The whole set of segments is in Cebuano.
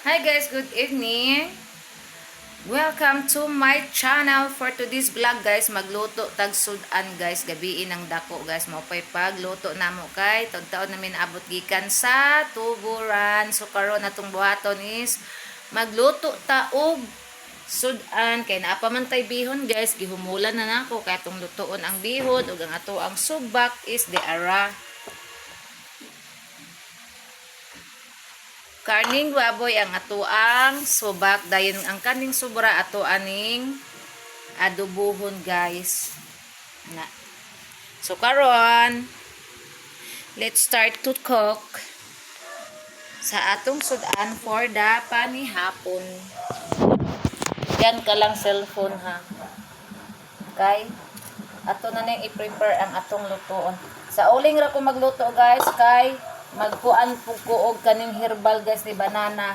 Hi guys, good evening. Welcome to my channel. For today's vlog, guys, magluto tag sudan, guys, gabiin ang dako, guys, mao pay pagluto namo kay taud-taon namin naabot gikan sa tuburan. So karon atong buhaton is magluto ta og sudan kay naa pa man tay bihon, guys, gihumulan na nako kay atong lutoon ang bihon ug ang ato ang subak is the ara karning baboy ang atoang subak. Dayon ang kaning sobra, ato aning adobohon, guys, na. So karon, let's start to cook sa atong sudan for the panihapon. Yan ka lang cellphone ha, kay ato na nang i-prepare ang atong lutoon. Sa uling ra ko magluto, guys, kay magkuan po ko og kaning herbal, guys, ni banana.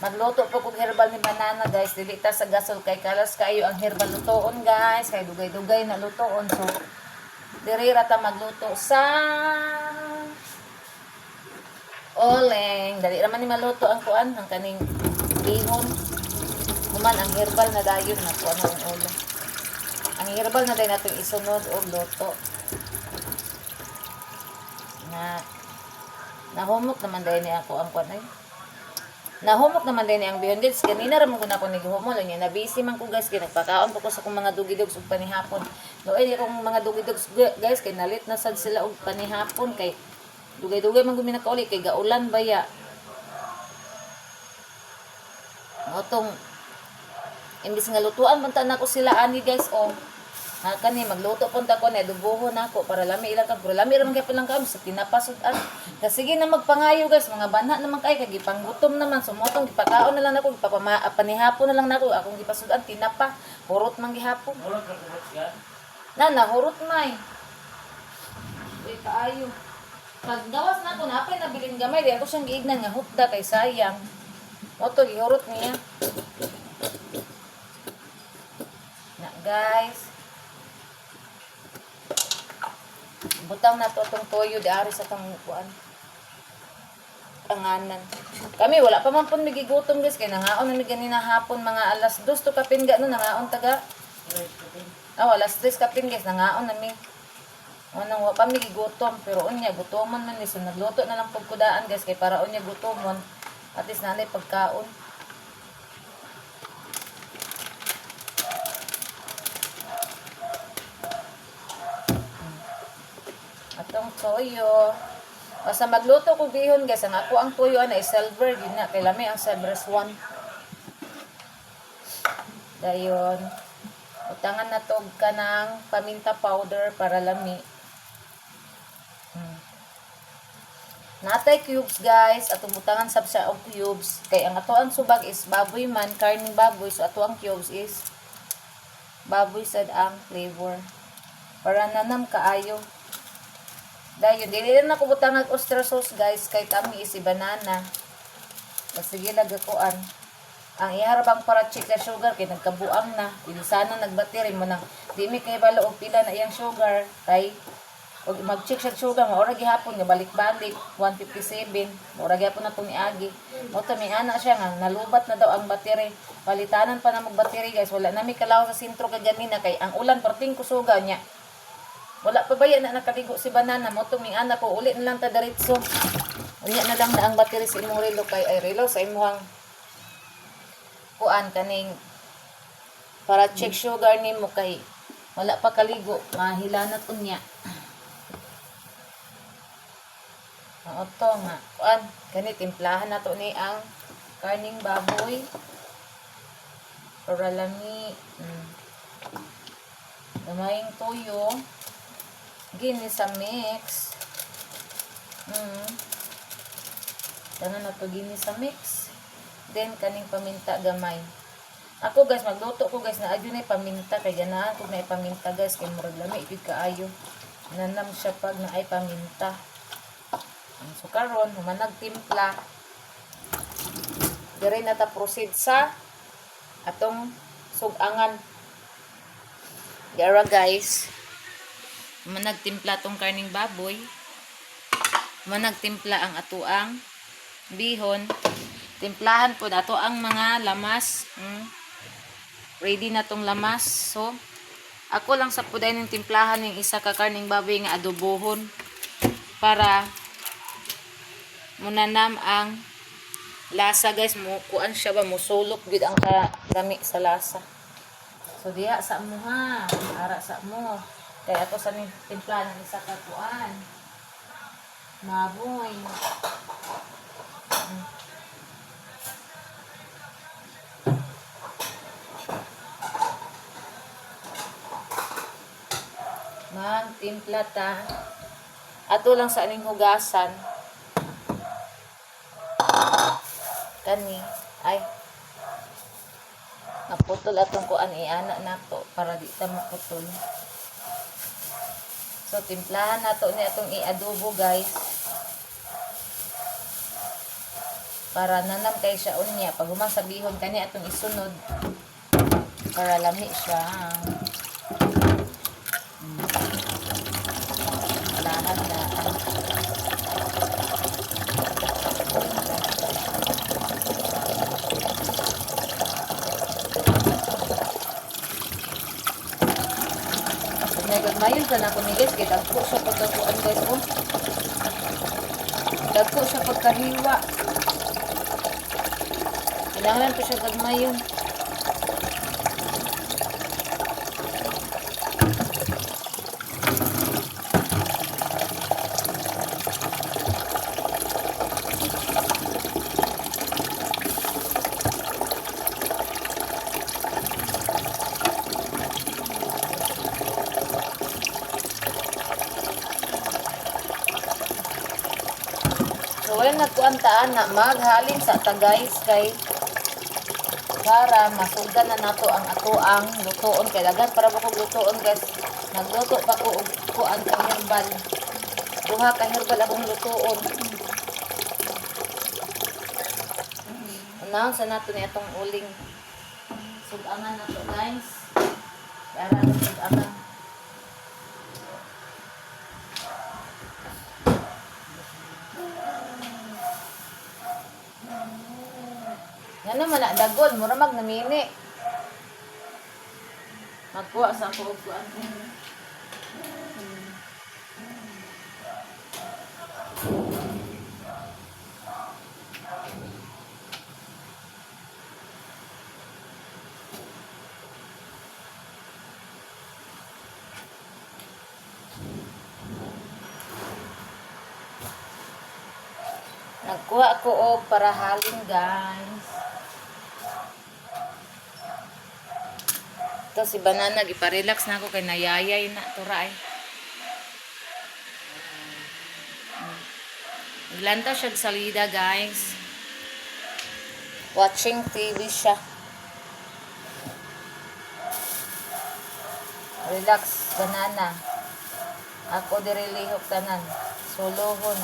Magluto po kog herbal ni banana, guys, dili ta sa gasol kay kalas kaayo ang herbal lutoon, guys, kay dugay-dugay na lutoon. So diri ra ta magluto sa uling. Dali ra man ni maluto ang kuan, ang kaning bihon. Human ang herbal na dayon na kuan ang ulo. Ang herbal na dayon natong isunod og luto. Na nahumok naman dayon ni ako ang kuan ay. Nahumok naman din ang bihon, guys. Ganina ra man ko na ako naghumol nya. Na busy man ko, guys, kay nagpakaon pa ko sa akong mga dugidogs og panihapon. Luoy akong mga dugidogs, guys, kay nalit na sad sila og panihapon kay dugay-dugay man gumi nakauli kay gaulan baya. Motong imbis nga lutuan man ta nako sila ani, guys, oh. Ha, kani magluto punta ko ni adobohon nako para lami ilang ka, pero lami ra man gyapon lang kaon sa tinapasud-an. Kasi sige na magpangayo, guys, mga banha naman kay kay gipanggutom naman, so motong gipakaon na lang nako, gipapama panihapon na lang nako akong gipasud-an tinapa, hurot man gihapon. Murag ka kurot siya. Na nahurot may. Uy, kaayo. Pag gawas na ako, napay nabilin gamay, di ako siyang giignan nga hupda kay sayang. Moto gihurot niya. Na, guys. Butang na to atong toyo di ari sa tong kuan. Panganan. Kami wala pa man pud migigutom, guys, kay nangaon na mi ganina hapon mga alas 2 to kapin ga no nangaon taga. Ah, alas 3 kapin, guys, nangaon na mi. Unang wa pa mi gigutom, pero unya gutomon man ni, so nagluto na lang pud kudaan, guys, kay para unya gutomon at least nanay pagkaon. Atong toyo. Basta magluto ko bihon, guys, ang ako ang toyo ana is silver gid na kay lami ang silver swan. Dayon. Utangan na tog ka ng paminta powder para lami. Natay cubes, guys, atong butangan sab siya og cubes kay ang ato ang subag is baboy man, karning baboy, so ato ang cubes is baboy sad ang flavor. Para nanam kaayo. Dayon dili na ako butang og oyster sauce, guys, kay kami is banana. Sige lag akuan. Ang iharap para check na sugar kay nagkabuang na. Dili sana nagbattery mo nang di mi kay balo og pila na iyang sugar kay og mag-check siya sugar mao ra gihapon nga balik-balik 157, mao ra gihapon na tong niagi. Mo to mi ana siya nga nalubat na daw ang battery. Palitanan pa na mag battery, guys. Wala na mi kalaw sa sentro kay ganina kay ang ulan perting kusuga niya. Wala pa baya na nakaligo si banana mo to mi ana ko uli na lang ta diretso. Unya na lang na ang battery sa imong relo kay ay relo sa imong kuan kaning para check sugar nimo kay wala pa kaligo, mahilanat unya. Oo to nga kuan kani timplahan nato ni ang karning baboy para lami. Gamayng toyo gini sa mix. Tanan na to gini sa mix. Then kaning paminta gamay. Ako, guys, magluto ko, guys, na adyo na paminta kay ganahan ko na paminta, guys, kay murag lami gyud kaayo. Nanam siya pag naay paminta. Ang so karon human nagtimpla. Dire na ta proceed sa atong sugangan. Dara, guys. Human nagtimpla tong karning baboy. Human nagtimpla ang atuang bihon. Timplahan po ato ang mga lamas. Ready na tong lamas. So, ako lang sa puday ng timplahan ng isa ka karning baboy nga adobohon para munanam ang lasa, guys. Mo kuan siya ba, musulok gid ang kalami sa lasa. So diha sa mo ha, ara sa mo. Kay ako sa ning timplahan ng isa ka kuan. Maboy. Magtimpla ta. Ato lang sa aning hugasan. Kani ay naputol atong kuan, iana nato para di ta maputol. So timplahan nato ni atong i-adobo, guys. Para nanam kay siya unya pag human sa bihon, kani atong isunod para lami siya. Dahan daan. Oh my God, mayon sa na ko ni, guys, kay dagko siya pagkakuan, guys, oh. Dagko siya pagkahiwa. Kailangan pa siya gagmayon. So, wala nagkuan taan na maghalin sa ta, guys, kay para masugdan na nato ang ato ang lutoon kay daghan para ba kog lutoon, guys. Nagluto pa ko og kuan ka herbal. Duha ka herbal akong lutoon. Unahon sa nato ni atong uling. Sugangan nato, guys. Para sugangan. Nga naman na dagol, mura mag namini. Magkuha sa ako og kuan. Nagkuha ako og para halin, guys. Ito si Banana, giparelax na ako kay nayayay na tura ay. Naglantaw siya sa salida, guys. Watching TV siya. Relax, Banana. Ako diri lihok tanan. Suluhon.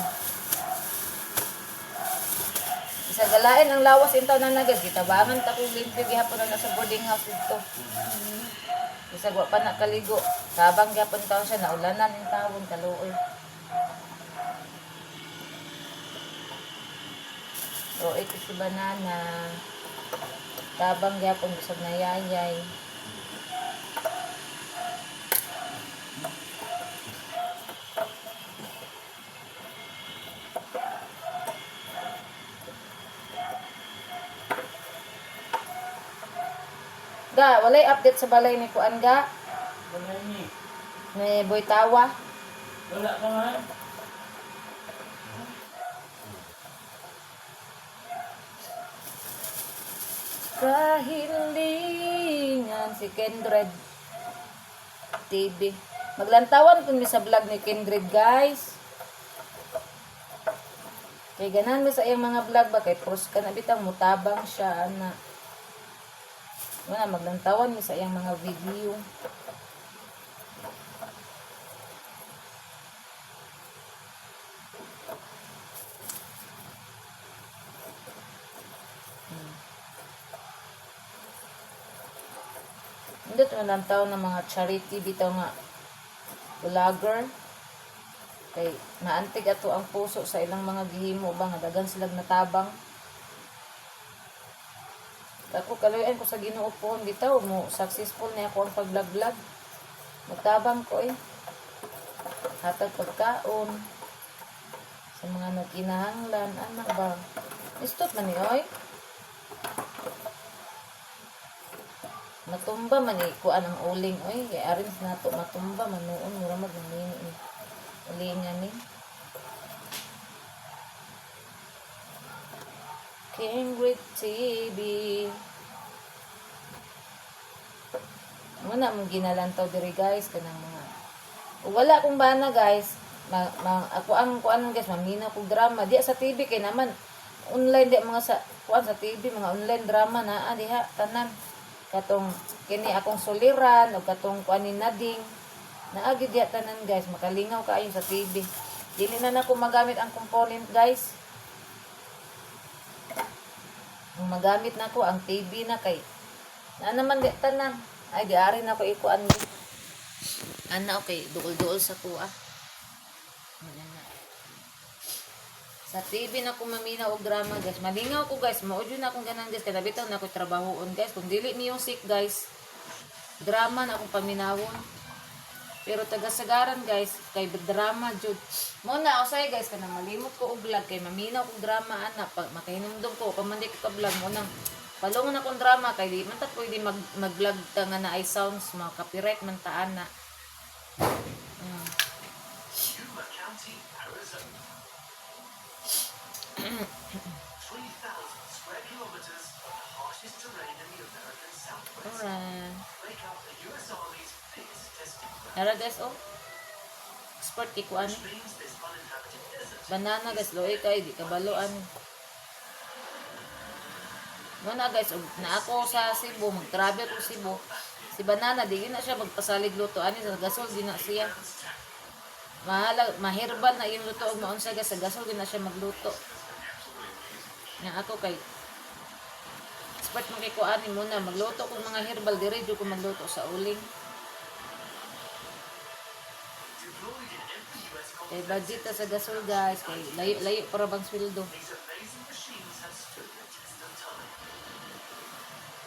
Isa galain ang lawas intaw na na, guys. Gitabangan ta kog limpyo gihapon na sa boarding house dito. Bisag wa pa nakaligo. Tabang gyapon taon siya, naulanan yung tawon kaluoy. So ito si Banana. Tabang gyapon bisag nayayay. Ga, walay update sa balay ni Kuan ga. Wala ni. Ni Boy Tawa. Wala ka man. Kahilingan si Kendred TV. Maglantawan kun mi sa vlog ni Kendred, guys. Kay ganan mi sa iyang mga vlog ba kay post ka na bitang mutabang siya ana. Wala, maglantawan mi sa iyang mga video. Hindi ito lantaw ng mga charity bitaw nga vlogger. Kay maantig ato ang puso sa ilang mga gihimo ba nga dagan silang natabang. Ako kaluyan ko sa Ginoo po bitaw mo successful na ako ang pag-vlog-vlog. Magtabang ko eh. Hatag pagkaon sa mga nagkinahanglan, anak ba. Istot man ni oy. Matumba man eh, kuan ang uling oy. Kay arin sa nato matumba man noon mura mag namini ni. Ulingan ni. King Great TV. Muna mong ginalantaw diri guys kanang mga ug wala akong bana guys. Ma, ma, ako ang kuan guys, mamina kog drama diya sa TV kay naman online di mga sa kuan sa TV, mga online drama naa diha tanan, katong kini akong suliran o katong kuan ni Nading, naa gyud diha tanan guys. Makalingaw kaayo sa TV. Dili na nako magamit ang component guys. Ang magamit nako ang TV na kay naa naman di tanan. Ay, di ari na ko ikuan di. Ana, okay, duol-duol sa kuha. Wala na. Sa TV na ko mamina og drama guys. Malingaw ko guys, mao jud na akong ganan guys, kada bitaw na ako trabahoon guys. Kung dili music guys, drama na akong paminawon. Pero taga-sagaran guys, kay drama jud. Mo na usay guys kanang malimot ko og vlog kay maminaw kog drama ana pag makahinumdum ko pag man di ko ka vlog mo nang palong na kong drama kay di man ta pwede mag-vlog ta nga na ay sounds, mga copyright man ta ana. Yuma County, Arizona. 3,000 square kilometers of the harshest terrain in the American Southwest Alright. make up the U.S. Army's biggest testing ground, Nara guys oh. Expert kay kuan. which means this uninhabited desert Banana guys, loy kay di kabalo ani. Muna guys, og na ako sa Cebu, mag-travel ko Cebu. Si Banana di na siya magpasalig luto ani sa gasol di na siya. Mahala, maherbal na iyong luto og maunsa guys, sa gasol di na siya magluto. Nga ako kay expert mo kay kuani muna magluto kog mga herbal dire jud ko magluto sa uling. deployed in every U.S. Kay budget ta sa gasol guys, kay layo layo para bang sweldo. These amazing machines have stood the test of time.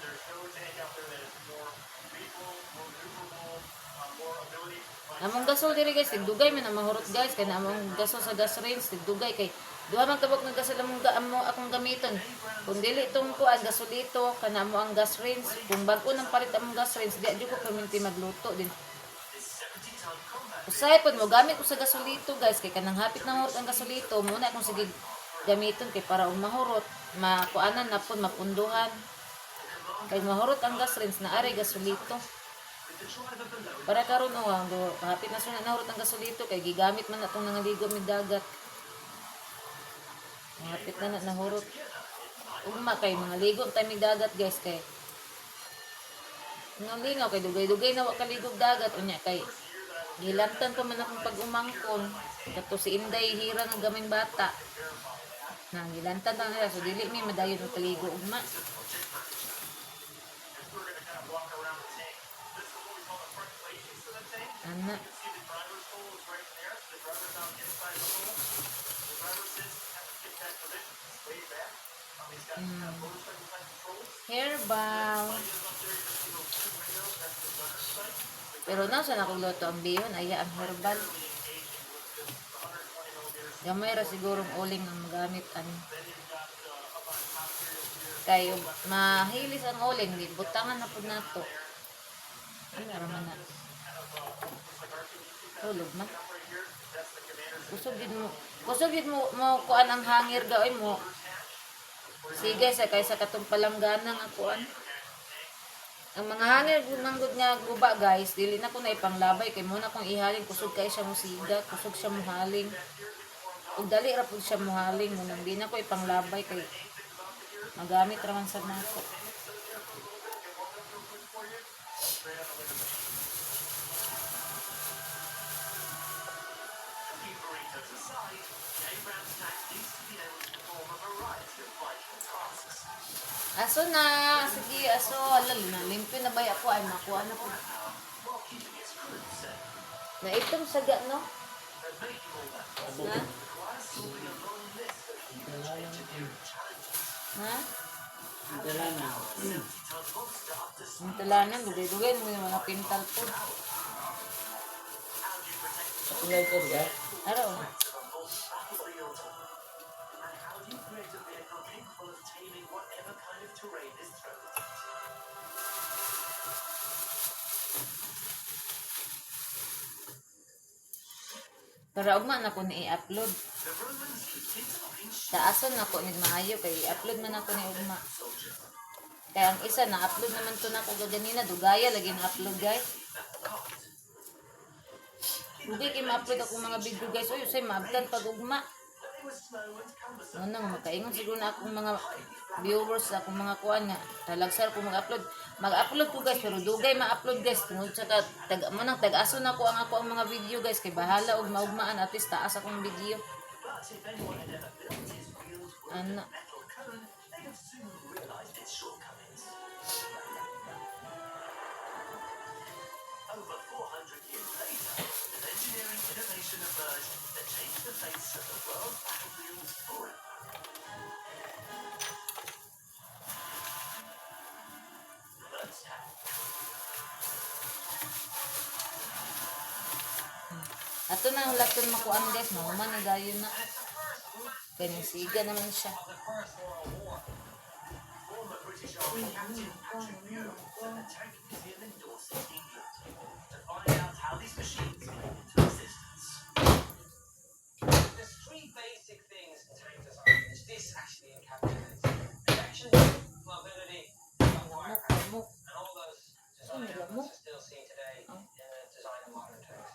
There's no tank out there that is more lethal, more maneuverable, more ability to fight. Among gasol diri guys, tigdugay man ang mahurot guys kay na among gasol sa gas range tigdugay kay duha man kabok nga gasol among ga, amo akong gamiton. Kung dili tong kuan gasolito kana mo ang gas range, kung bag-o nang palit among gas range, di jud ko perminti magluto din. This 70-ton combat Usahay pod mo gamit ko sa gasolito guys kay kanang hapit na mahurot ang gasolito, muna akong sige gamiton kay para og mahurot, makuanan na pod mapunduhan. Kay mahurot ang gas range na ari gasolito. with the driver below Para karon oh, ang hapit na sunod nahurot ang gasolito kay gigamit man atong nangaligo mig dagat. Hapit na na nahurot. Ugma kay mga ligo tay mig dagat guys kay Nga kay dugay-dugay na wa kaligog dagat unya kay gilantan pa man akong pag-umangkon kato si Inday hira nga gaming bata. Na gilantan ta nila so dili mi madayon og kaligo ugma. As we're going to kind of walk around the tank. This is what we call the front plate of the tank. Ana. You can see the driver's hole is right there. The driver's now inside the hole. The driver sits at the kickback position. He's way back. He's got kind of motorcycle type controls. Herbal. Up there, you can see those two windows. That's the gunner's sight. The Pero na sa nakong luto ang bihon ay ang herbal. barely engaging with this 120 millimeters. Gamay ra siguro ang uling ang magamit ani. Then you've got up on top here, you'll see your Kay mahilis ang uling, di butangan na pud nato. Ano ra man na. kind of looks like R2D2 Tulog man. up right here. That's the commander's Kusog gid mo. Kusog gid mo mo kuan ang hangir gaoy mo. Sige sa kay sa katong palanggana nga kuan. Ang mga hangir manggod nga guba guys, dili na ko na ipanglabay kay mo na kong ihalin kusog kay siya musiga, kusog siya muhaling. Ug dali ra pud siya muhaling mo nang di na ko ipanglabay kay magamit ra man sad nako. Cooking burritos aside, the Abrams tank needs to be able to perform a variety of vital tasks. Aso na, sige, aso, alal na, limpyo na ba ako ay makuha na ko. Firepower while keeping its crew safe. Naitom sa ga, no? And making all that Ha? possible requires solving a long list of huge engineering challenges. Ha? Ang dala na. 70-ton monster up to Ang tulanan, dugay-dugay mo yung mga pintal po. How do you protect the Tulad ko ba? Araw. of a molten battlefield? And how do you create a vehicle capable of taming whatever kind of terrain is thrown at it? Para ugma na ko ni i-upload. The Romans did something Taason na ko ni maayo kay i-upload man ako ni ugma. soldier. Kaya ang isa na-upload naman to na ko gaganina, dugaya lagi na-upload, guys. That part. Dugay kay ma-upload akong mga video, guys. Uy, usay maabtan pag ugma. But they were slow and cumbersome. Ano nang makaingon siguro na akong mga viewers sa akong mga kuan nga talagsar ko mag-upload. Mag-upload ko, guys, pero dugay ma-upload, guys, tungod sa ka, tag mo nang tag-aso na ko ang ako ang mga video, guys, kay bahala og maugmaan at least taas akong video. But if anyone had ever built his wheeled wooden Ana. metal cone, they'd have soon realized its shortcomings. Over 400 years later, an engineering innovation emerged that changed the face of the world's battlefields forever. The tank. Ato na ang laton makuan, guys, mahuman na dayon na. Kay siga naman siya. Former British Army Captain Patrick Muir was at the Tank Museum in Dorset, England, to find out how these machines came into existence. There's three basic things in tank design, which this actually encapsulates: protection, mobility, and Lamok, firepower. lamok. And all those design Ano, elements lamok? are still seen today Oh. in the design of modern tanks.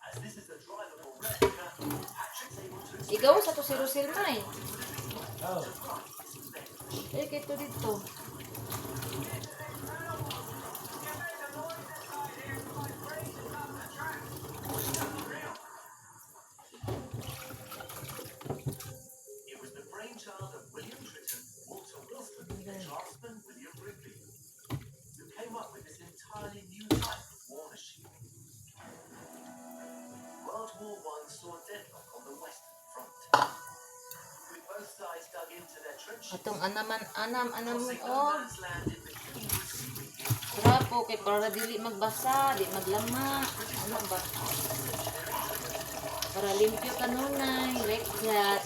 As this is a drivable replica, Patrick's able to Ikaw sa to si Rosel May. Oh. Eh kay to dito. It was the brainchild of William Tritton, Walter Wilson, and draftsman William Rigby, who came up with this entirely new type of war machine. World War One saw deadlock on the Western Front. With both sides dug into their trenches, Atong anaman anam anam crossing no oh. man's land in between was seemingly Trapo kay para dili magbasa, di maglama. Ano ba? Para limpyo kanunay, like that.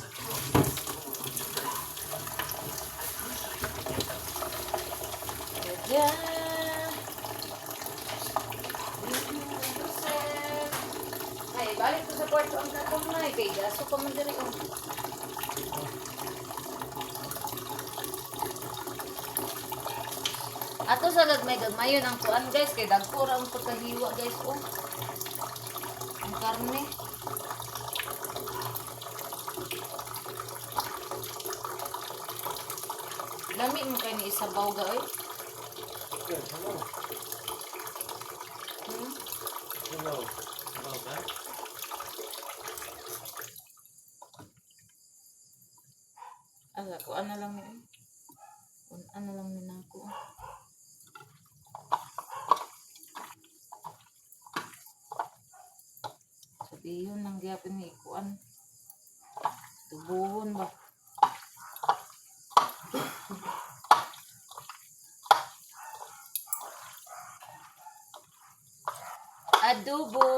Yeah. Ay, balik ko sa kwarto ang katong nay kay gaso pa man diri oh. Ato sa gagmay gagmayon ang kuan, guys, kay dagko ra ang pagkahiwa, guys, oh. Ang karne. Lami mo kay ni isabaw ga oy. Good. Hello. Hello. Hello ba? Ala ko ana lang ni. Ano lang ni nako. Sabihin lang gyapon ni ikuan. Tubuhon ba? Adobo.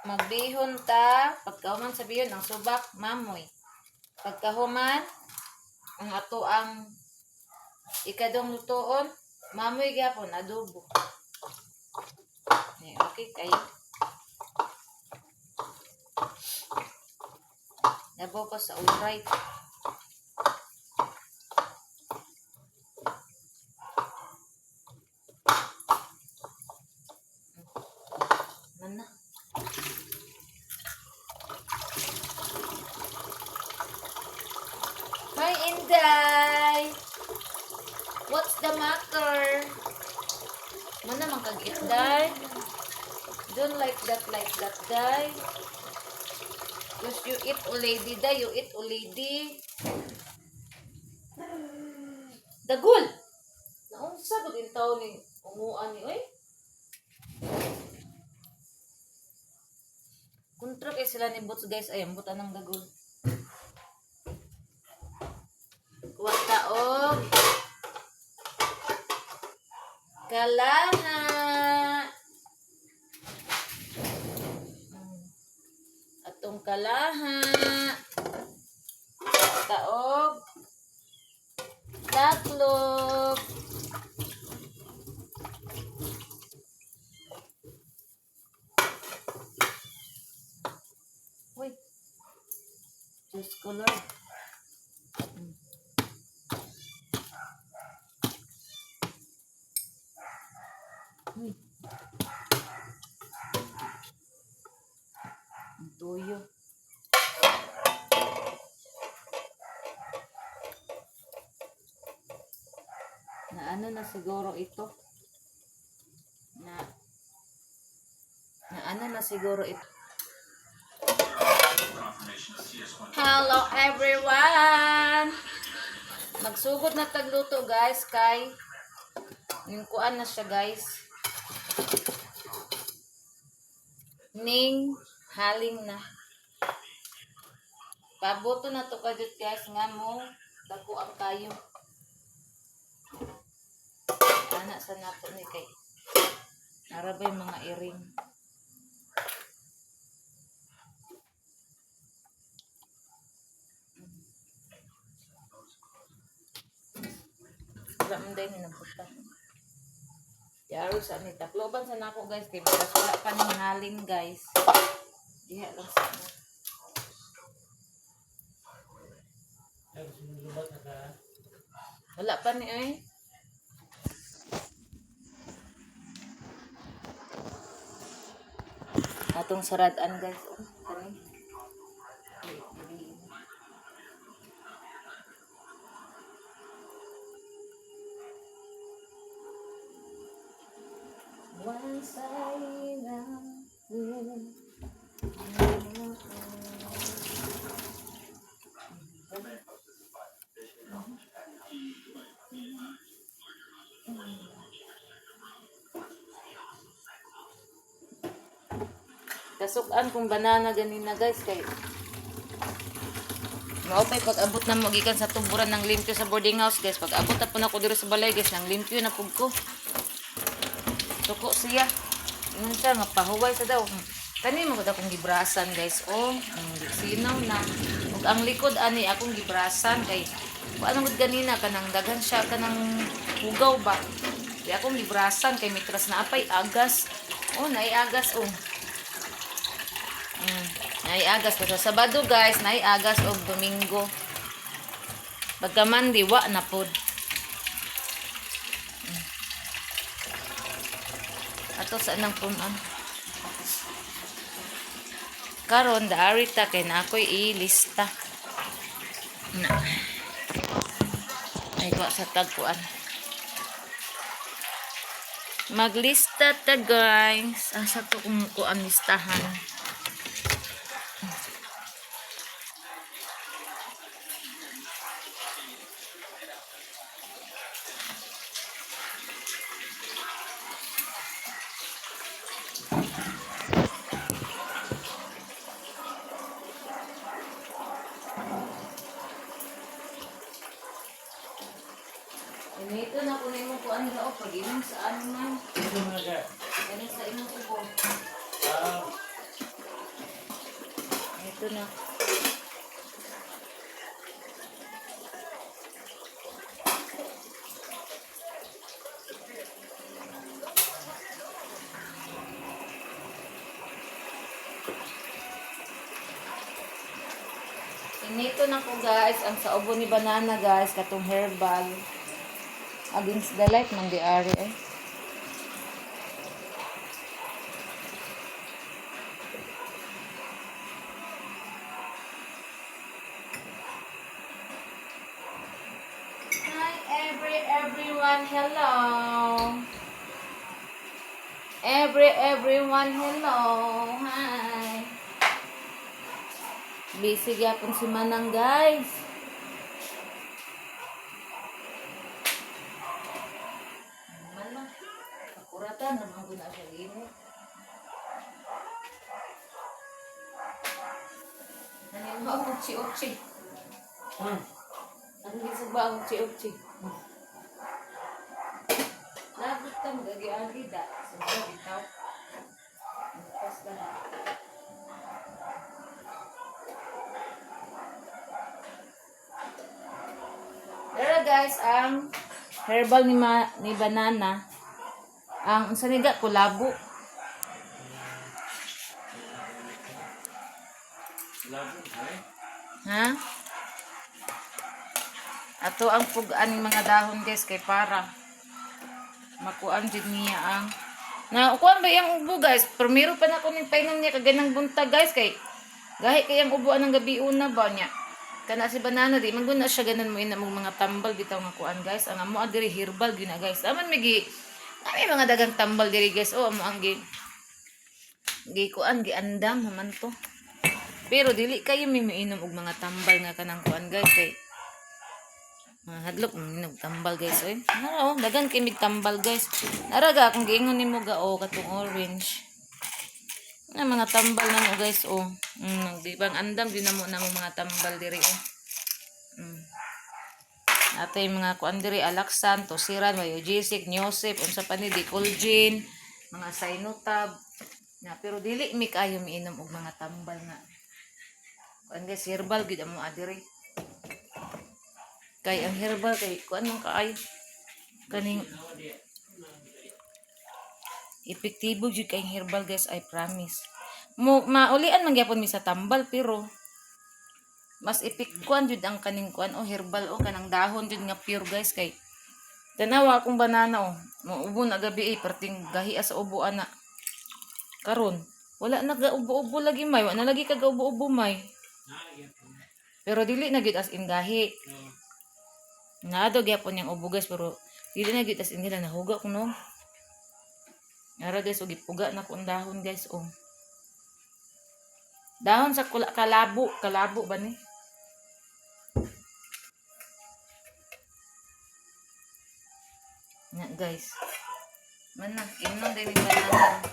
Magbihon ta, pagkahuman sa bihon, ang subak, mamoy. Pagkahuman, ang ato ang ikadong lutoon, mamoy gyapon, adobo. Eh, okay kayo. Nabaw ko sa alright. Man na. Hi, Inday! What's the matter? Mana man kag Inday? Don't like that, Day. Because Boots, you eat already da, you eat already. Dagol! Naunsa gud intaw ni unguan ni oy? Kontra kay sila ni Boots, guys, ay ambot anang dagol. Kuha ta og kalaha. Atong kalaha. Taog. Tatlog. Uy. Diyos ko, Lord. Uy. Ang tuyo. Na ano na siguro ito? Na na ano na siguro ito? Hello everyone! Magsugod na tagluto, guys, kay yung kuan na siya, guys. Ning haling na. Paboto na to kadyot, guys, nga mo dako ang kayo. Ana sa napo ni kay narabay mga iring. Wala man dahil nagpunta. Yaro sa ni takloban sa nako, guys, kay because wala pa ning haling, guys. Diha lang sa ano. Ay, gusto mong lubat na ka? Wala pa ni eh. Atong saradan, guys. Oh, kani. Ay, dili. Once I love you. Kasukan kong banana ganina, guys, kay mao pay pag-abot na mo gikan sa tuburan ng limpyo sa boarding house, guys. Pag abot na po na ko diri sa balay, guys, nang limpyo na pug ko. Suko siya. Ingon siya nga pahuway sa daw. Kani mo gud akong gibrasan, guys. Oh, sinaw na. Ug ang likod ani akong gibrasan kay kuan gud ganina kanang daghan siya kanang hugaw ba. Di akong gibrasan kay mitras na apay agas. Oh, naay agas oh. Naay agas pa sa Sabado, guys, naay agas og Domingo. Pagka Monday wa na pod. Ato sa nang punan. Karon daari ta kay na ako'y ilista. Na. Ay ko sa tagpuan. Maglista ta, guys. Asa to kung kuan listahan. Inito na ko na imong kuan ga o pag-inom sa ano man. Ito mo na ka. Kani sa imong ubo. Ah, Ito na. Inito na ko, guys, ang sa ubo ni banana, guys, katong herbal. Against the light man di ari eh. Hi everyone, hello. Everyone, hello. Hi. Busy gyapon si Manang, guys. Manang, akurata naman ko na siya gimo. Ano yung mga uchi-uchi? Ano yung ba ang uchi-uchi? Labot ka mag-agi-agi da. Sumpa, bitaw. Bukas lang. Pero guys, ang herbal ni, ni banana, ang unsa ni ga kulabo. Labo, eh? Ha? Ato ang pugaan ng mga dahon guys kay para makuan jud niya ang na kuan ba iyang ubo guys? Primero pa na ko ning painom niya kaganang buntag guys kay gahi kay ang ubo anang gabi una ba niya. Kana si banana di man gud na siya ganan mo ina mong mga tambal bitaw nga kuan guys. Ang amo diri herbal gyud na guys. Aman may gi may mga dagang tambal diri guys. Oh, amo ang gi gi kuan giandam haman to. Pero dili kayo may mainom og mga tambal nga kanang kuan guys kay mga hadlok mainom og tambal guys oy. Nara oh, dagan kay mig tambal guys. Nara ga akong giingon nimo ga oh katong orange. Nga mga tambal na mo guys oh. Di bang andam din na mo na mo mga tambal diri oh. Atay mga kuan diri alaksan, tosiran, mayogesic, neosip, unsa pa ni Decolgin, mga Sinotab. Na pero dili mi kaayo miinom og mga tambal nga. Kuan guys, herbal gid amo adiri. Kay ang herbal kay kuan man kaayo kaning epektibo jud kay ang herbal guys, I promise. Mo maulian man gyapon mi sa tambal pero mas epek kuan jud ang kaning kuan o herbal o kanang dahon jud nga pure guys kay tanawa akong banana oh. Muubo na gabi eh, perting gahi sa ubo ana. Karon, wala na ga ubo-ubo lagi may, wala na lagi ka ubo-ubo may. Pero dili na gyud as in gahi. Naado gyapon niyang ubo guys pero dili na gyud as in gila nahuga ko no. Ara guys, og gipuga na ko ang dahon guys oh. Dahon sa kula, kalabo, kalabo ba ni? Nga guys. Man na, inom din yung banana.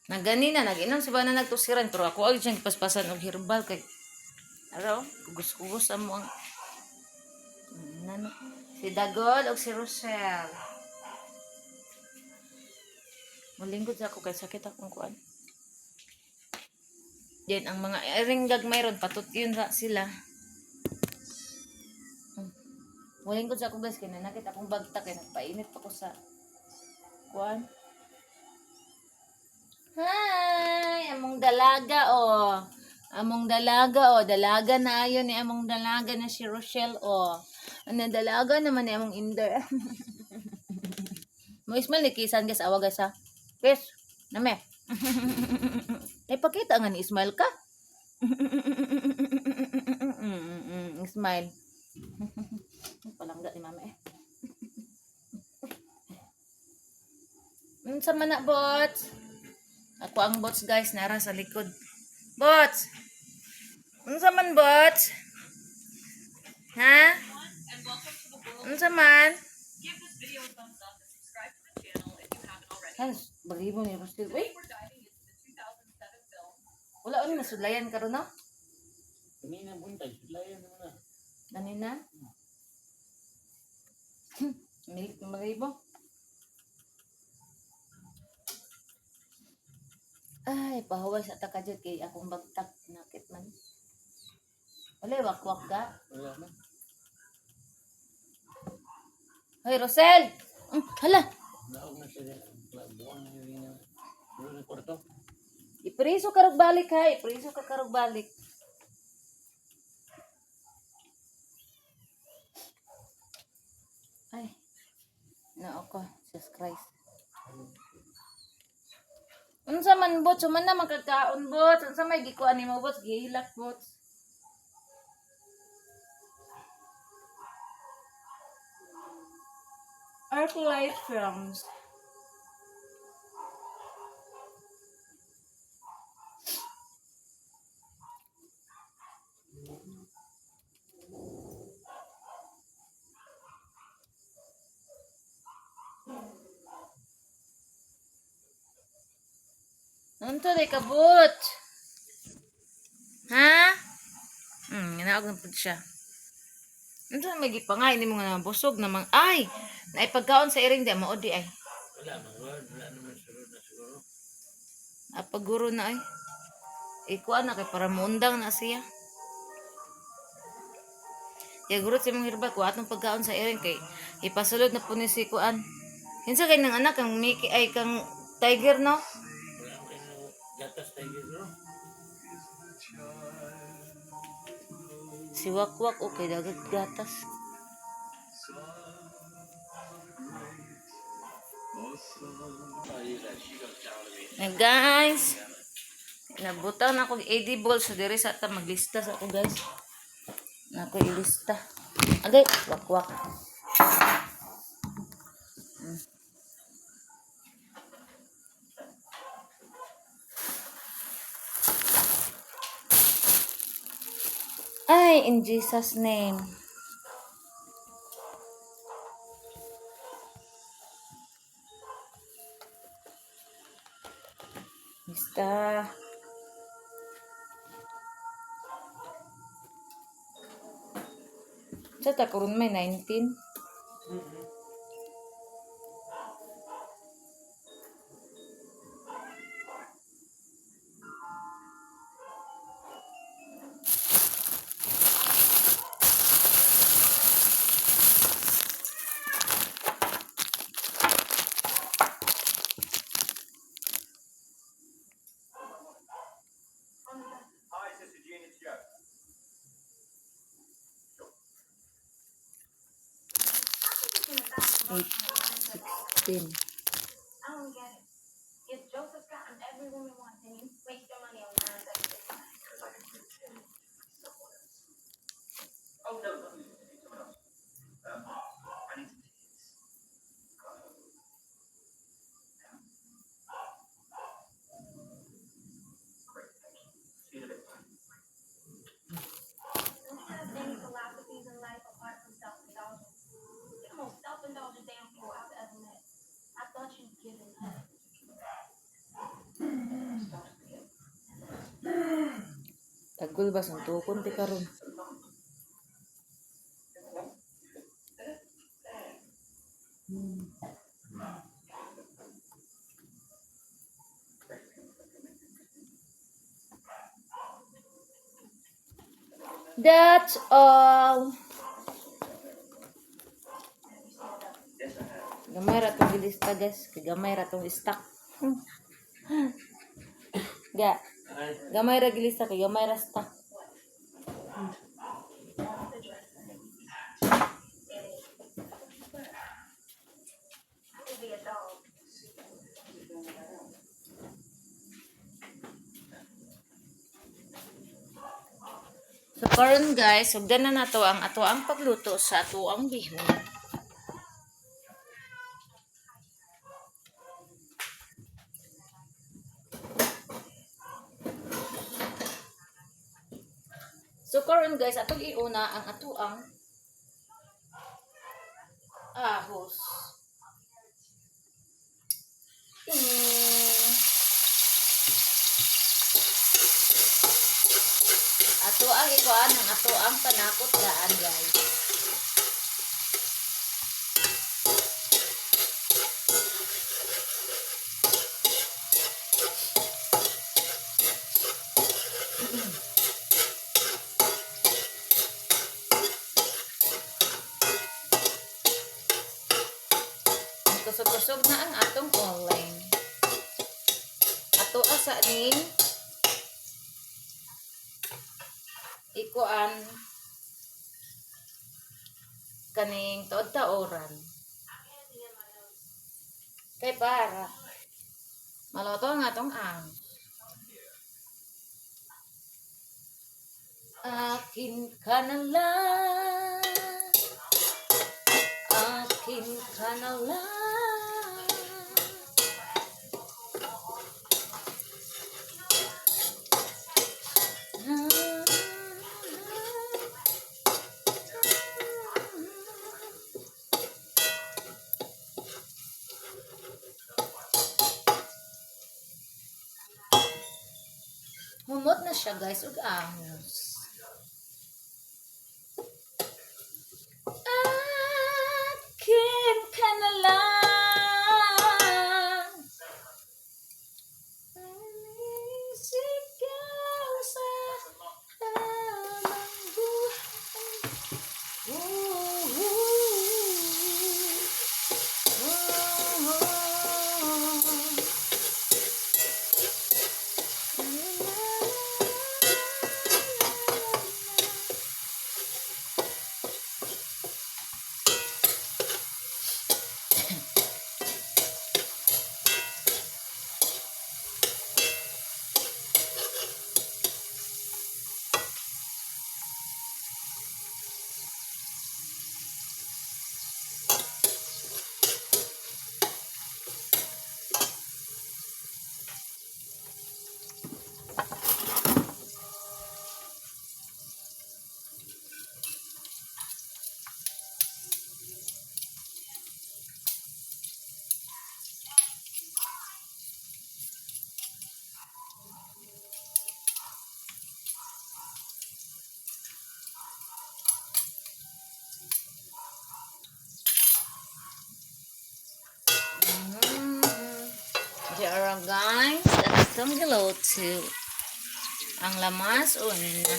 Naganina, nag-inom si Bana nagtusiran, pero ako agad siyang gipaspasan og herbal kay araw, kugos-kugos amo ang nano. Si Dagol og si Rochelle. Mulinggod sa ako kay sakit akong kuan. Then ang mga ringgag mayroon patot yun ra sila. Mulinggod sa ako guys kay nanakit akong bagtak kay nagpainit pa ko sa kuan. Hi! Among dalaga, oh. Among dalaga, oh. Dalaga na ayon ni among dalaga na si Rochelle, oh. Ano, dalaga naman ni among Inder. Mo ismail ni Kisan, guys. Awa, guys, ha. Kiss. Name. Ay, pakita nga ni Ismail ka. Ismail. Palangga ni mama, eh. Unsa man na, bots? Ako ang bots guys, nara sa likod. Bots! Unsa man bots? Ha? Unsa man? Hans, balibo ni Rosel. Uy! Wala ano nasudlayan karon no? Kanina buntag, sudlayan naman na. Dani na? Milik malibo. Ay, pahuway sa takajud kay akong bagtak nakit man. Wala, wakwak ka. Wala na. Hoy, Rosel! Hala, Naog na siya. Buwan na yun na. Buwan na kwarto. ipriso karog balik ha, ipriso ka karog balik. Ay, nao ko, Jesus Christ. Unsa man bots, man na makakaon bots, unsa may gikuan nimo bots, gihilak bots. Arclight Films. Unsa day kabot? Ha? Ginaog na pud siya. Unsa may gipangay nimo nga nabusog namang ay naipagkaon sa iring di mao di ay. Wala man wala, wala naman sunod na siguro. Napaguro na ay. Ikuan na kay para muundang na siya. Ya gurot sa imong herbal kuha atong pagkaon sa iring kay ipasulod na po ni si kuan. Kinsa kay nang anak kang Mickey ay kang Tiger, no? Wala man kayo gatas tayo siguro. Si Wakwak okay dagat gatas. Na guys, nabutang na ako edible so diri sa ta maglista sa ako, guys. Na ako ilista. Agay, wakwak. Ay, in Jesus' name. Lista. Sa ta karon may 19. Hi, Sister Jean, it's Joe. 8, 16. I don't get it. If Joseph's gotten every woman wants and you waste your money on nine Because I can pretend to be someone else. Oh, no, not you, someone else. I need some tickets. Great, thank you. See you in a bit. Bye. Don't you have any philosophies in life apart from self-indulgence? You're the most self-indulgent damn fool I've ever met. I thought you'd given up. Tagol ba suntukon ti karon. That's all. Gamay ra tong gilista, guys. Kay gamay ra tong stock. Ga. Ay, Gamay ra gilista kay gamay ra stock. The dresser. I could be a dog. So karon guys, sugdan na nato ang ato ang pagluto sa ato ang bihon. So karon guys, atong iuna ang ato ang ahos. Ting! Ato ang ikuan ang ato ang panakot daan, guys. Kusog-kusog na ang atong online. Ato asa ning ikuan kaning taod-taoran. Kay para maluto ang atong ang. Akin ka na lang. Akin ka na lang. Humot na siya, guys, ug ahos. Akin ka na lang. Sigaw sa habang buhay. Ooh, ooh, ooh. Diara, guys, at itong giluto. Ang lamas, o ano na.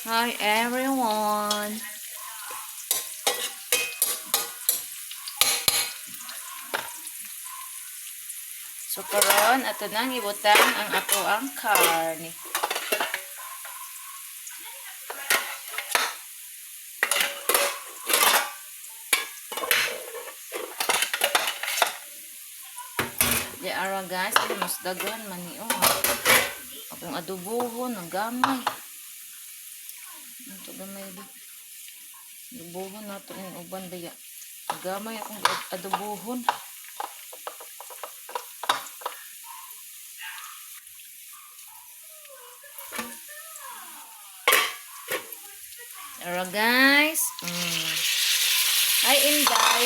Hi everyone. So karon ato nang ibutang ang ato ang karne. Di ara, guys, ay mas daghan man ni oh. Akong adobohon ang gamay. Ito gamay di. Adobohon nato ning uban daya. Gamay akong adobohon. Ara, guys. Hi, Inday.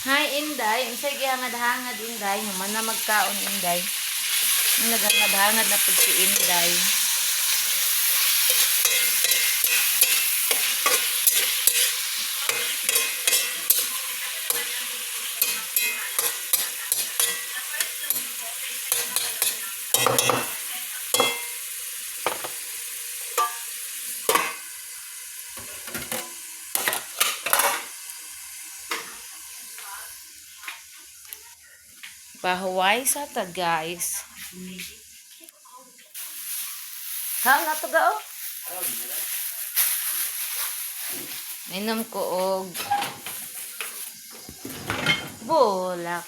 Hi, Inday. Unsay gihangad-hangad, Inday? Human na magkaon, Inday. Naghangad-hangad na pud si Inday. Pahuway sa ta, guys. Kaon na to ga oh. Minom ko og bulak.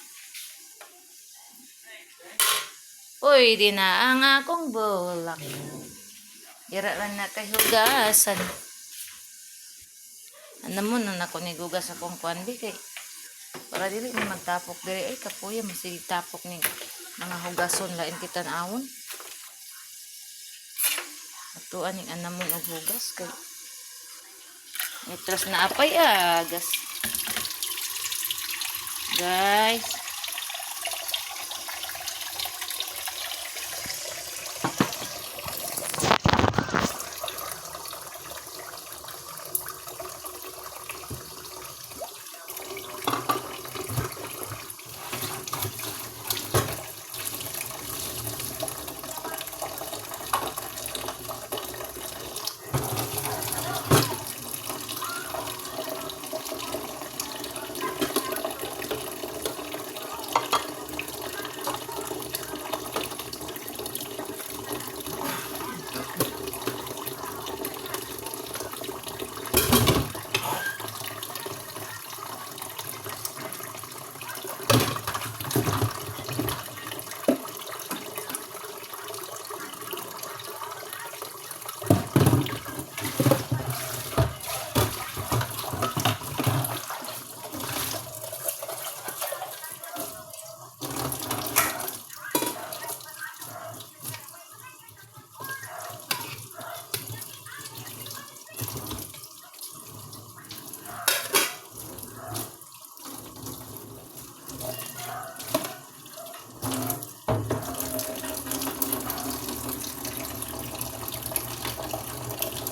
Uy, di na ang akong bulak. Dira lang na kay hugasan. Ano mo nun ako ni gugas akong kuan bi kay para dili ni magtapok diri ay kapuya masig tapok ni mga hugason lain kita awon. Atuan ning anamon og hugas kay Nitras na apay agas. Guys.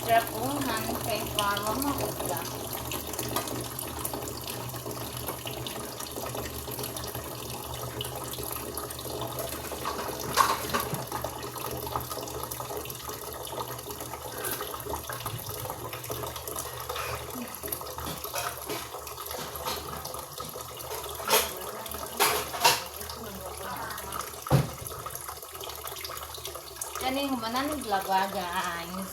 Trapuhan kay para maugla. Kani humanan ni vlog ah, guys.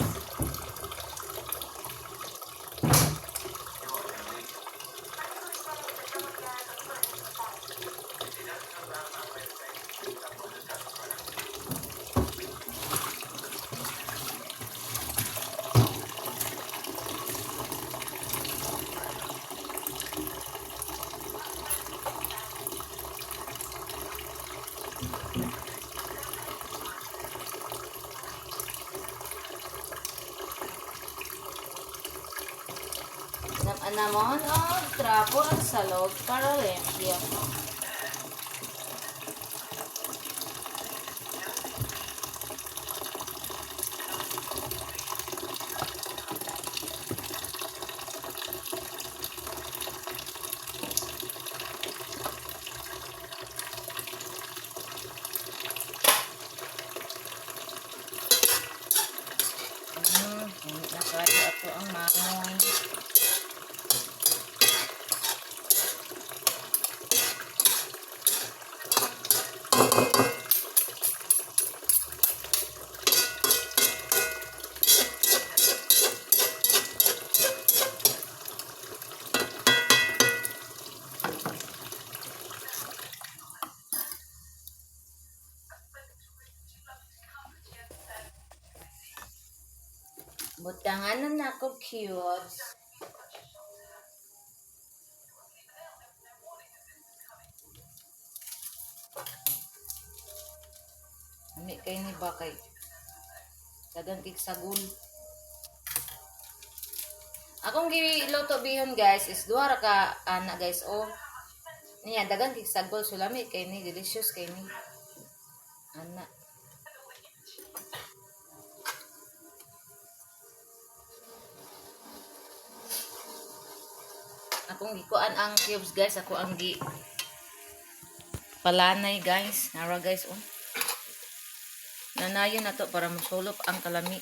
Anamon og trapo ang salog para limpyo. Na kayo ato ang mangoy. Butangan na nako cubes. Ami kay ni ba kay dagan kig sagol. Akong giluto bihon, guys, is duha ra ka ana, guys, oh. Niya dagan kig sagol, so lami kay ni, delicious kay ni. Ana. Akong gikuan ang cubes, guys, ako ang gi palanay, guys. Nara, guys, oh. Nanayon na to para mosulop ang kalami.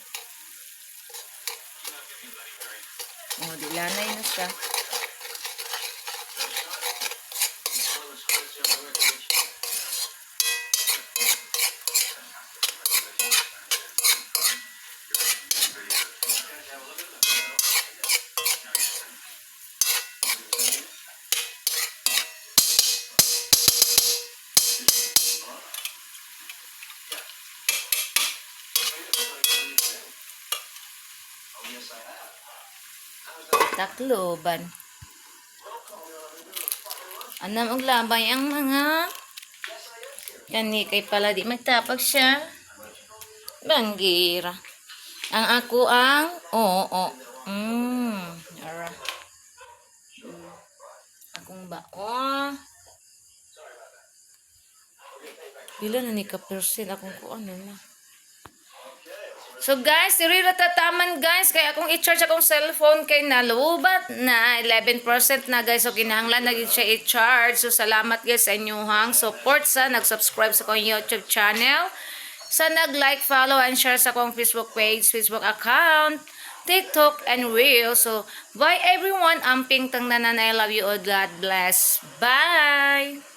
Oh, di lanay na siya. Takloban. Anam og labay ang mga kani kay pala di magtapag siya. Banggira. Ang ako ang oo. Ara. Akong bao. Pila na ni ka percent akong kuan na. So guys, diri ra tataman, guys, kay akong i-charge akong cellphone kay nalubat na 11% na, guys. So kinahanglan na gid siya i-charge. So salamat, guys, sa inyong support sa nag-subscribe sa akong YouTube channel, sa nag-like, follow and share sa akong Facebook page, Facebook account, TikTok and Reel. So bye, everyone. Amping tang nanan. I love you all. God bless. Bye.